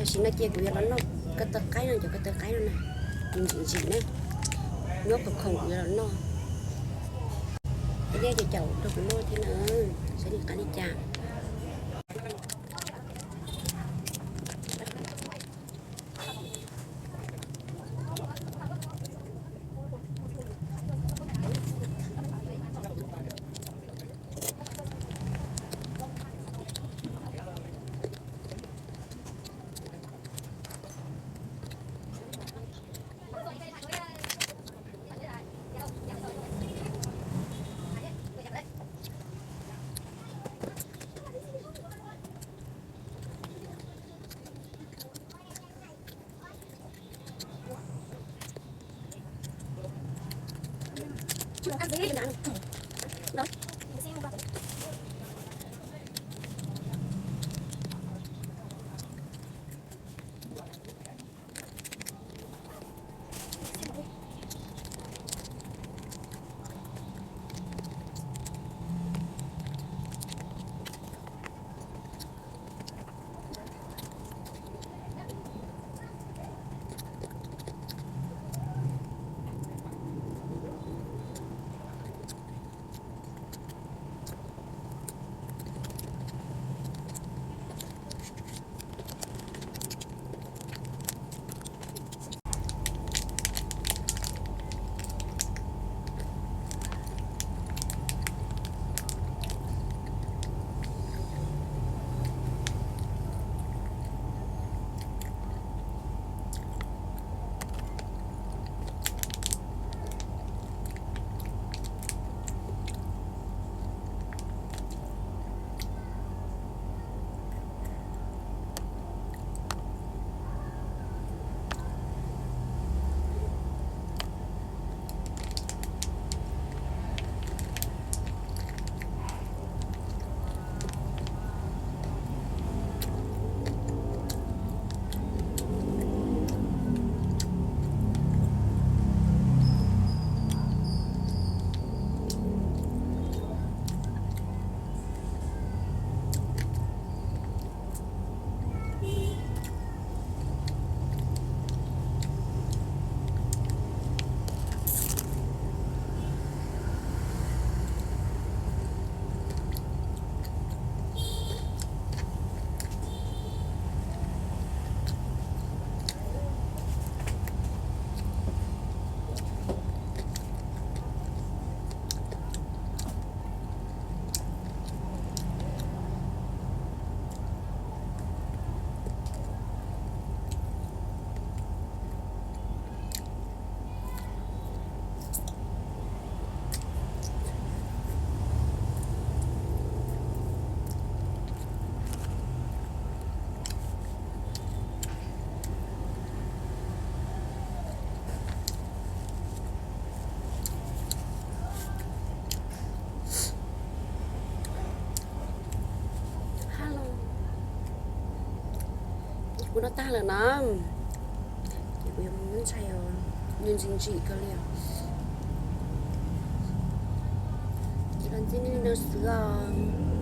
Tam sim no ces kuv yuav los noj ko taw qaib no, cov ko taw qaib no na, ntsim ntsim na, nyob khoom khoom kuv yuav los noj. Ib pliag ces caum rau kuv noj thiab na, saib nws qab li cas. Hello. Kuv noj tag lawm na. Ces kuv yuav mus ntshai os, nws ntsim ntsim kawg li os. Ces los ntxim li no xwb os.